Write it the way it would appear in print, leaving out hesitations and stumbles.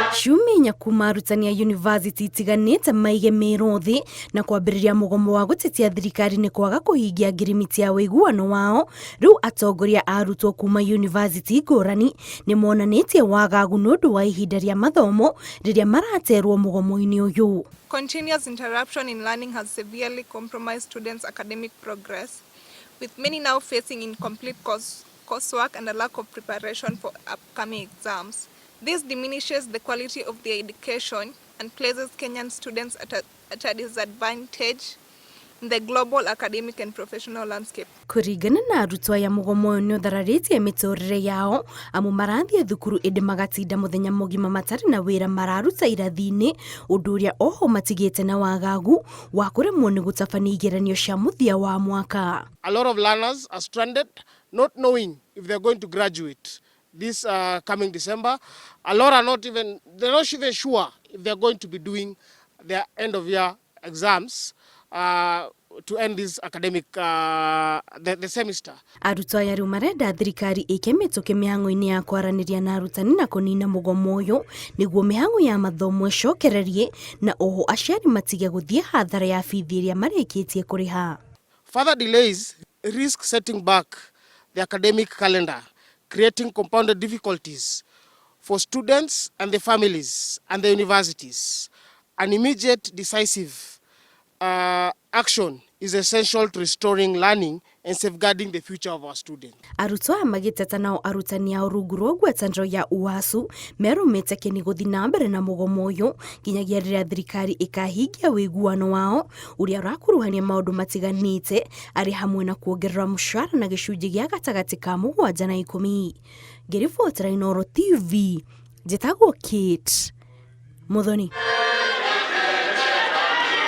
Ciumia inya kuma arutani a yunivasĩtĩ itiganĩte maige mĩro thĩ na kwambĩrĩria mũgomo wa gũtetia thirikari nĩ kwaga kũhingia ngirimiti ya ũiguano wao, rĩu atongoria a arutwo kuma yunivasĩtĩ ngũrani nĩ monanĩtie wagagu nĩ ũndũ wa ihinda rĩa mathomo rĩrĩa maraterwo mũgomo-inĩ ũyũ. Continuous interruption in learning has severely compromised students' academic progress, with many now facing incomplete coursework and a lack of preparation for upcoming exams. This diminishes the quality of their education and places Kenyan students at a disadvantage in the global academic and professional landscape. Kũringana na arutwo aya, mũgomo ũyũ nĩ ũthararĩtie mĩtũrĩre yao, amu marathiĩ thukuru ĩndĩ magatinda mũthenya mũgima matarĩ na wĩra mararuta irathi-inĩ, ũndũ ũrĩa oho matigĩte na wagagu wa kũremwo nĩ gũtabania igeranio cia mũthia wa mwaka. A lot of learners are stranded, not knowing if they're going to graduate this coming December. A lot are not even, they're not even sure if they're going to be doing their end of year exams to end this academic, the semester. Arutwo aya rĩu marenda thirikari ĩke mĩtũkĩ mĩhang'o-inĩ ya kwaranĩria na arutani na kũnina mũgomo ũyũ nĩguo mĩhang'o ya mathomo ĩcokererie, na oho aciari matige gũthiĩ hathara ya bithi ĩrĩa marĩkĩtie kũrĩha. Further delays risk setting back the academic calendar, creating compounded difficulties for students and the families and the universities. An immediate, decisive action is essential to restoring learning and safeguarding the future of our students. Arutwo aya magĩteta nao arutani ao rungu rwa ngwatanĩro ya UASU merũmĩte kĩni gũthiĩ na mbere na mũgomo ũyũ nginyagia rĩrĩa thirikari ĩkahingia ũiguano wao ũrĩa ũrakuruhania maũndũ matiganĩte, arĩ hamwe na kuongerera mũcara na gĩcunjĩ gĩa gatagatĩ ka 7 na 10. Ngĩribotera Inooro TV, njĩtagwo Kate Muthoni.